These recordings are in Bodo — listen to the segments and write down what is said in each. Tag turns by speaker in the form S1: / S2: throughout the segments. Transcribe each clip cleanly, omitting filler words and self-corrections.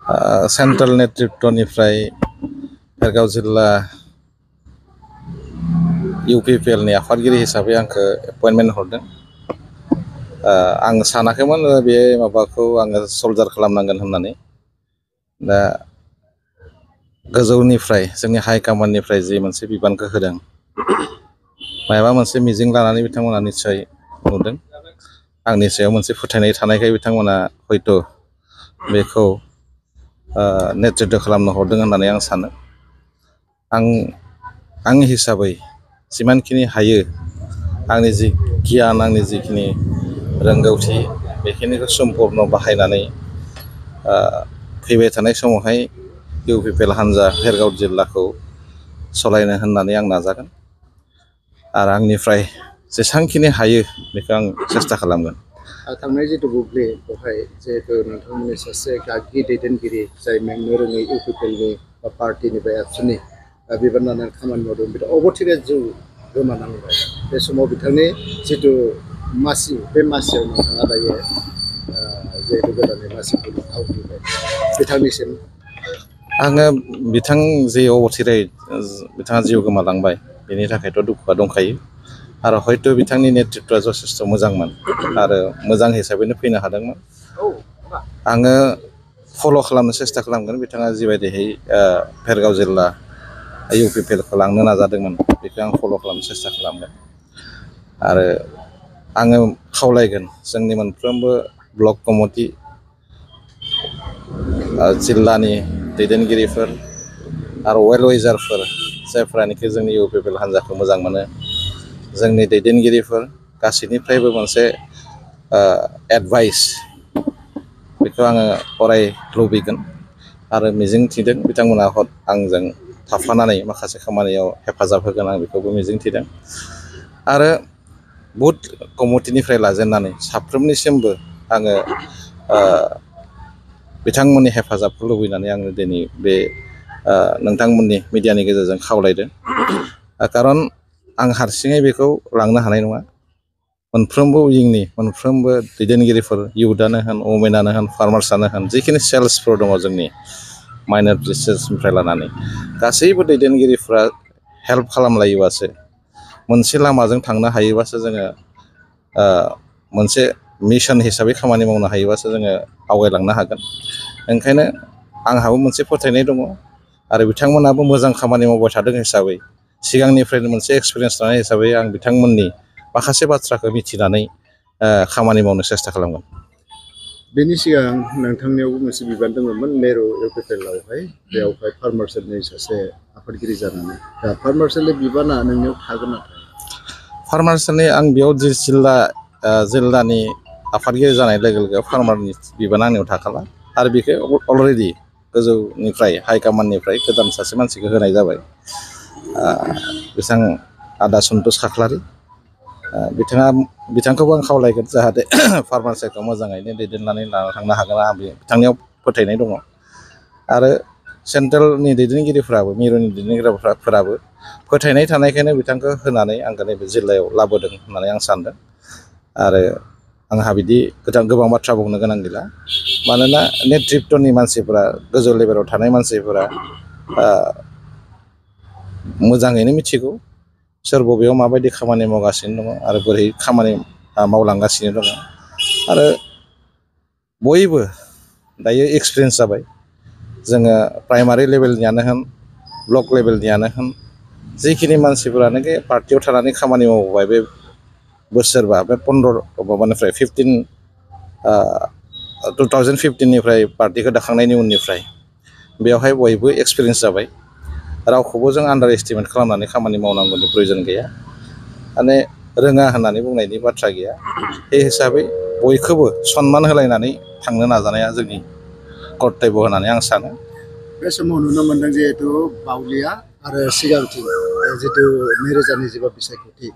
S1: सेन्ट्रेल नेतृत्वनिफ्राय भेरगाव जिल्ला UPPL नि आफादगिरि हिसाबै आंखौ एपइन्टमेन्ट हरदों। आं सानाखैमोन बे माबाखौ आङो सल्जार खालामनांगोन होननानै। दा गोजौनिफ्राय जोंनि हाइकमान्डनिफ्राय जि मोनसे बिबानखौ होदों, माबा मोनसे मिजिं लानानै बिथांमोना निस्सय नुदों। आंनि सायाव मोनसे फोथायनाय थानायखाय बिथांमोना हयथ' बेखौ नेतृत्व खालामनो हरदों होननानै आं सानो। आंनि हिसाबै जिमानखिनि हायो, आंनि जि गियान, आंनि जिखिनि रोंगौथि, बेखिनिखौ सम्पुर्ण बाहायनानै फैबाय थानाय समावहाय UPPL हान्जा भेरगाव जिल्लाखौ सालायनो होननानै आं नाजागोन। आरो आंनिफ्राय जेसांखिनि हायो बेखौ आं सेस्था खालामगोन।
S2: थांनाय जितु बुब्लि बेवहाय जिहेतु नोंथांमोननि सासे गागि दैदेनगिरि जाय मेंनो रोङै UPPL नि बा पार्टिनिफ्राय एबसुनि बिबान लानानै खामानि मावदों, बिथां अबथिरा जिउ गोमानांबाय। बे समाव बिथांनि जितु मासि, बे मासियाव नोंथाङा दायो जिहेतु गोदानै मासिखौ आवग्रिबाय, बिथांनिसिम
S1: आङो बिथां जे अबथिरायै बिथाङा जिउ गोमालांबाय, बेनि थाखायथ' दुखुआ दंखायो। आरो हयथ' बिथांनि नेतृत्वआ जथेस्थ' मोजांमोन आरो मोजां हिसाबैनो फैनो हादोंमोन। आङो फल' खालामनो सेस्था खालामगोन बिथाङा जिबायदिहै भेरगाव जिल्ला UPPL खौ लांनो नाजादोंमोन, बेखौ आं फल' खालामनो सेस्था खालामगोन। आरो आङो खावलायगोन जोंनि मोनफ्रोमबो ब्लक कमिटि, जिल्लानि दैदेनगिरिफोर आरो वेल विजारफोर, जायफ्रानोखि जोंनि UPPL हान्जाखौ मोजां मोनो, जोंनि दैदेनगिरिफोर गासैनिफ्रायबो मोनसे एडभाइस, बेखौ आङो अराय लुबैगोन आरो मिजिं थिदों बिथांमोना आंजों थाफानानै माखासे खामानियाव हेफाजाब होगोन, आं बेखौबो मिजिं थिदों। आरो बुथ कमिटिनिफ्राय लाजेननानै साफ्रोमनिसिमबो आङो बिथांमोननि हेफाजाबखौ लुबैनानै आङो दिनै बे नोंथांमोननि मिडियानि गेजेरजों खावलायदों। खारन आं हारसिङै बेखौ लांनो हानाय नङा। मोनफ्रोमबो उइंनि मोनफ्रोमबो दैदेनगिरिफोर, इउथआनो होन, वमेनानो होन, फार्मार्सआनो होन, जिखिनि सेल्सफोर दङ जोंनि माइनरिटि सेल्सनिफ्राय लानानै, गासैबो दैदेनगिरिफ्रा हेल्प खालामलायोबासो, मोनसे लामाजों थांनो हायोबासो जोङो मोनसे मिशन हिसाबै खामानि मावनो हायोबासो जोङो आवगायलांनो हागोन। ओंखायनो आंहाबो मोनसे फोथायनाय दङ आरो बिथांमोनाबो मोजां खामानि मावबाय थादों हिसाबै, सिगांनिफ्रायनो मोनसे एक्सपिरियेन्स थानाय हिसाबै आं बिथांमोननि माखासे बाथ्राखौ मिथिनानै खामानि मावनो सेस्था खालामगोन।
S2: बेनि सिगां नोंथांनियावबो मोनसे बिबान दङमोन मेरु UPPLआवहाय, बेयावहाय फार्मार सेलनि सासे आफादगिरि जानानै। दा फार्मार सेलनि बिबाना नोंनियाव थागोन ना थाया?
S1: फार्मार सेलनि आं बेयाव जिल्लानि आफादगिरि जानाय लोगो लोगो फार्मारनि बिबाना आंनियाव थाखाला। आरो बेखौ अलरेडि गोजौनिफ्राय हाइकमान्डनिफ्राय गोदान सासे मानसिखौ होनाय जाबाय, बिथां आदा सन्तोष खाख्लारि। बिथांखौबो आं खावलायगोन जाहाथे फार्मार सेलखौ मोजाङैनो दैदेननानै लाना थांनो हागोन, आं बिथांनियाव फोथायनाय दङ। आरो सेन्ट्रेलनि दैदेनगिरिफ्राबो, मिरुनि दैदेनगिरिफोराबो फोथायनाय थानायखायनो बिथांखौ होनानै आंखौ नैबे जिल्लायाव लाबोदों होननानै आं सानदों। आरो आंहा बिदि गोबां बाथ्रा बुंनो गोनां गैला, मानोना नेतृत्वनि मानसिफोरा, गोजौ लेभेलाव थानाय मानसिफोरा मोजाङैनो मिथिगौ सोर बबेयाव माबायदि खामानि मावगासिनो दङ आरो बोरै खामानि मावलांगासिनो दङ। आरो बयबो दायो एक्सपिरियेन्स जाबाय। जोङो प्राइमारि लेभेलनियानो होन, ब्लक लेभेलनियानो होन, जिखिनि मानसिफोरानोखि पार्टियाव थानानै खामानि मावबाय बे बोसोरबा, बे 2015निफ्राय पार्टिखौ दाखांनायनि उननिफ्राय, बेवहाय बयबो एक्सपिरियेन्स जाबाय। रावखौबो जों आन्डार एस्टिमेट खालामनानै खामानि मावनांगौनि प्रयजन गैया, माने रोङा होननानै बुंनायनि बाथ्रा गैया। बे हिसाबै बयखौबो सनमान होलायनानै थांनो नाजानाया जोंनि कर्तब्य होननानै आं सानो।
S2: बे समाव नुनो मोनदों जिहेतु बावलिया आरो सिगांथिं जितु 2025 बिसायख'थि,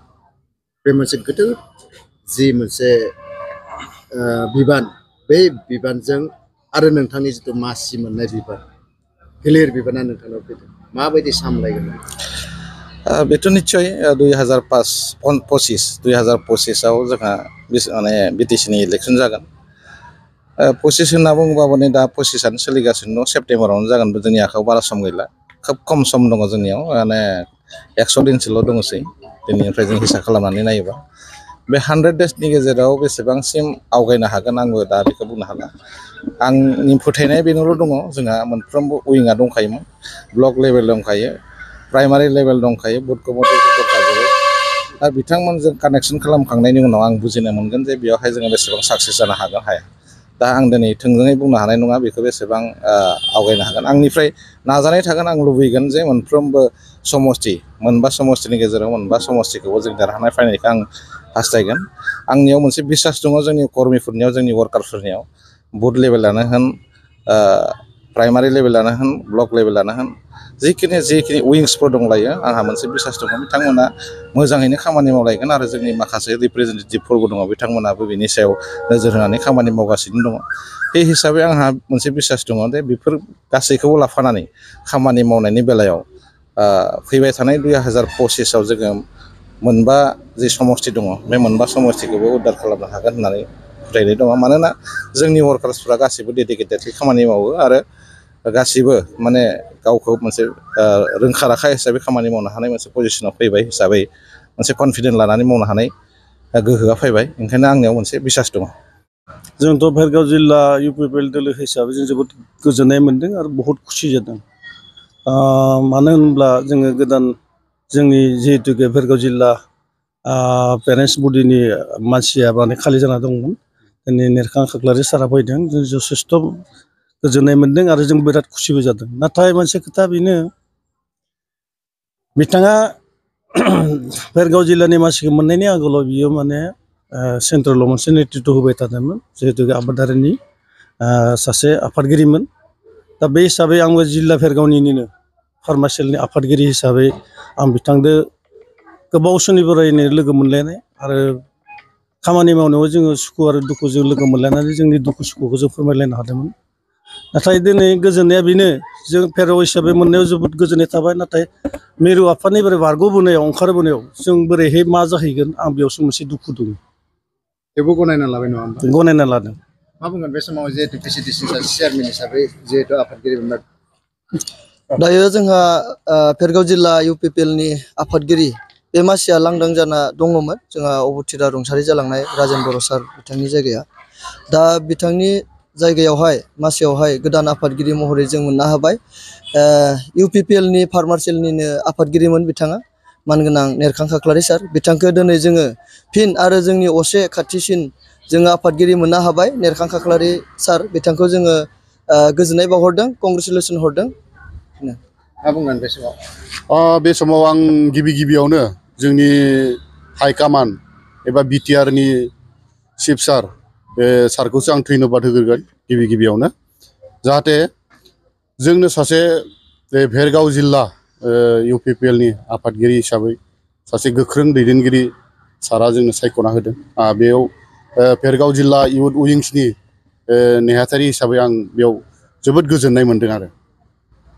S2: बे मोनसे गोदो जि मोनसे बिबान, बे बिबानजों आरो नोंथांनि जितु मासि मोननाय बिबान, गिलिर बिबाना नोंथांनाव फैदों, माबायदि सामलायगोन?
S1: बेथ' निस्सय 2025आव जोंहा माने BTC नि इलेक्सन जागोन। पसिस होनना बुङोबाबो नै दा पसिसानो सोलिगासिनो दं सेप्तेम्बरावनो जागोन जोंनि आखायाव बारा सम गैला खोब खम सम दङ जोंनियाव माने 100 दिनसोल' दङसै दिनैनिफ्राय जों हिसाब खालामनानै नायोबा बे 100 डेजनि गेजेराव बेसेबांसिम आवगायनो हागोन आंबो दा बेखौ बुंनो हाला आंनि फोथायनाय बेनोल' दङ जोंहा मोनफ्रोमबो उइंआ दंखायोमोन ब्लक लेभेल दंखायो प्राइमारि लेभेल दंखायो बुथ कमिटिफोर दंखाजोबो दा बिथांमोनजों कानेक्सन खालामखांनायनि उनाव आं बुजिनो मोनगोन जे बेयावहाय जोङो बेसेबां साक्सेस जानो हागोन हाया दा आं दिनै थोंजोङै बुंनो हानाय नङा बेखौ बेसेबां आवगायनो हागोन आंनिफ्राय नाजानाय थागोन आं लुबैगोन जे मोनफ्रोमबो समष्टि मोनबा समष्टिनि गेजेराव मोनबा समष्टिखौबो जों देरहानाय फैनायखौ आं हास्थायगोन आंनियाव मोनसे बिसास दङ जोंनि कर्मिफोरनियाव जोंनि वार्कारफोरनियाव बुथ लेभेलानो होन प्राइमारि लेभेलानो होन ब्लक लेभेलानो होन जिखिनि उइंसफोर दंलायो आंहा मोनसे बिसास दङ बिथांमोना मोजाङैनो खामानि मावलायगोन आरो जोंनि माखासे रिप्रेजेन्टेटिभफोरबो दङ बिथांमोनाबो बिनि सायाव नोजोर होनानै खामानि मावगासिनो दङ बे हिसाबै आंहा मोनसे बिसास दङ जे बेफोर गासैखौबो लाफानानै खामानि मावनायनि बेलायाव फैबाय थानाय 2025आव जोङो मोनबा जि समष्टि दङ बे मोनबा समष्टिखौबो उद्धार खालामनो हागोन होननानै फोथायनाय दङ मानोना जोंनि वार्कार्सफ्रा गासैबो डेडिकेटेडलि खामानि मावो आरो गासैबो माने गावखौ मोनसे रोंखा राखा हिसाबै खामानि मावनो हानाय मोनसे पजिसनाव फैबाय हिसाबै मोनसे कनफिडेन्ट लानानै मावनो हानाय गोहोआ फैबाय ओंखायनो आंनियाव मोनसे बिसास दङ
S3: जोंथ' भेरगाव जिल्ला इउपिपिएल दोलो हिसाबै जों जोबोद गोजोननाय मोन्दों आरो बहुत खुसि जादों मानो होनब्ला जोङो गोदान जोंनि जिहेतु भेरगाव जिल्ला पेरेन्टस बडिनि मानसिया माने खालि जाना दंमोन दिनै नेरखां खाख्लारि सारा फैदों जों जथेस्थ' गोजोननाय मोन्दों आरो जों बिराद खुसिबो जादों नाथाय मोनसे खोथा बेनो बिथाङा भेरगाव जिल्लानि मानसिखौ मोननायनि आगोलाव बियो माने सेन्ट्रेलाव मोनसे नेतृत्व होबाय थादोंमोन जिहेतु आबादारिनि सासे आफादगिरिमोन दा बे हिसाबै आंबो जिल्ला भेरगावनिनो फार्मासिलनि आफादगिरि हिसाबै आं बिथांजों गोबाव समनिफ्रायनो लोगो मोनलायनाय आरो खामानि मावनायाव जोङो सुखु आरो दुखुजों लोगो मोनलायनानै जोंनि दुखु सुखुखौ जों फोरमायलायनो हादोंमोन नाथाय दिनै गोजोननाया बेनो जों भेरगाव हिसाबै मोननायाव जोबोद गोजोननाय थाबाय नाथाय मिरु आफादनिफ्राय बारग'बोनायाव ओंखारबोनायाव जों बोरैहाय मा जाहैगोन आं बेयावसो मोनसे दुखु दं
S2: थेवबो गनायना लाबाय नङा होमबा
S3: गनायना लादों
S2: मा बुंगोन बे समाव जिहेतु पिसिडिसि चेयारमेन हिसाबै जिहेतु आफादगिरि
S4: दायो जोंहा भेरगाव जिल्ला इउपिपिएलनि आफादगिरि बे मासिया लांदां जाना दङमोन जोंहा अबथिरा रुंसारि जालांनाय राजेन बर' सार बिथांनि जायगाया दा बिथांनि जायगायावहाय मासियावहाय गोदान आफादगिरि महरै जों मोननो हाबाय इउपिपिएलनि फार्मासिलनिनो आफादगिरिमोन बिथाङा मानगोनां नेरखां खाख्लारि सार बिथांखौ दिनै जोङो फिन आरो जोंनि असे खाथिसिन जोङो आफादगिरि मोननो हाबाय नेरखां खाख्लारि सार बिथांखौ जोङो गोजोननाय बावहरदों कंग्रेचुलेसन हरदों
S2: मा बुंगोन
S5: बे समाव आं गिबियावनो जोंनि हाइकामान एबा बिटिआरनि चिफ सार बे सारखौसो आं धन्यबाद होग्रोगोन गिबियावनो जाहाथे जोंनो सासे भेरगाव जिल्ला इउपिपिएलनि आफादगिरि हिसाबै सासे गोख्रों दैदेनगिरि सारा जोंनो सायख'ना होदों बेयाव भेरगाव जिल्ला इउथ उइंसनि नेहाथारि हिसाबै आं बेयाव जोबोद गोजोननाय मोन्दों आरो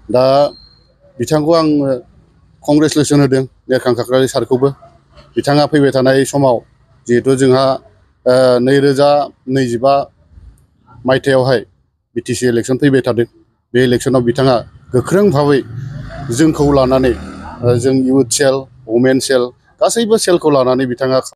S5: दा बिथांखौ आं कंग्रेचुलेसन होदों नेरखां खाख्लारि सारखौबो बिथाङा फैबाय थानाय समाव जिहेथु जोंहा 2025 मायथाइयावहाय बिटिसि इलेक्सन फैबाय थादों बे इलेक्सनाव बिथाङा गोख्रों भाबै जोंखौ लानानै जों इउथ सेल वमेन सेल गासैबो सेलखौ लानानै बिथाङा